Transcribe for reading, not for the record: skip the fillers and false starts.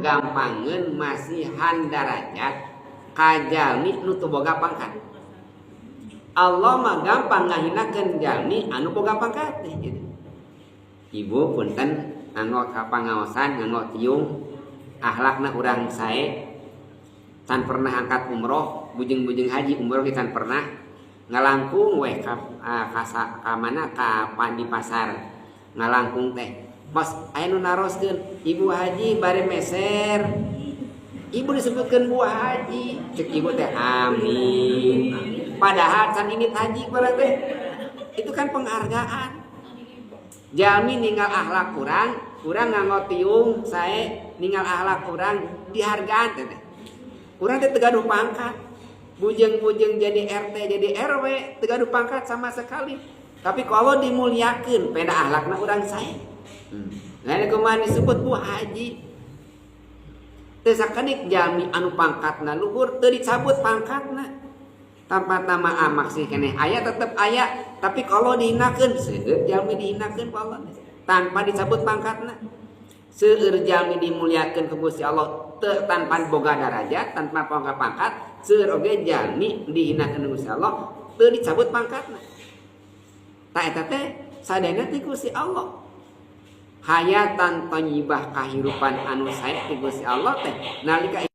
Gampangeun masihan darajat ka jalmi nu teu boga pangkat. Allah mah gampang ngahinakeun jalmi anu boga pangkat teh gitu. Ibu punten, nganggo ka pangaosan, nganggo tiung, akhlakna urang sae, can pernah angkat umroh, bujeng-bujeng haji, umroh ge can pernah, ngalangkung weh ka mana, ka di pasar ngalangkung teh. Pas aya nu naroskeun, "Ibu Haji bari meser?" Ibu disebutkeun Bu Haji, cek ibu teh, "Amin." Padahal can ini haji barang teh. Itu kan penghargaan. Jalmi ninggal akhlak kurang, kurang nganggo tiung sae, ninggal akhlak kurang dihargaan teh. Urang teh teu gaduh pangkat. Bujeng-bujeng jadi RT, jadi RW, teu gaduh pangkat sama sekali. Tapi kalau dimuliakeun peda akhlakna urang sae. Lain kumaha disebut Bu Haji. Teu sakedik jalmi anu pangkatna luhur teu dicabut pangkatna. Tanpa nama amak sih keneh aya, tetep aya, tapi kalau dihinakeun, seueur jalmi dihinakeun ku Allah tanpa dicabut pangkatna. Seueur jalmi dimuliakeun ku Gusti Allah teu tanpa boga darajat, tanpa boga pangkat. Seueur oge jalmi dihinakeun ku Gusti Allah teu dicabut pangkatna. Tah, eta teh sadayana ti Gusti Allah. Hayatan thayyibah, kahirupan anu sae ti Gusti Allah teh nalika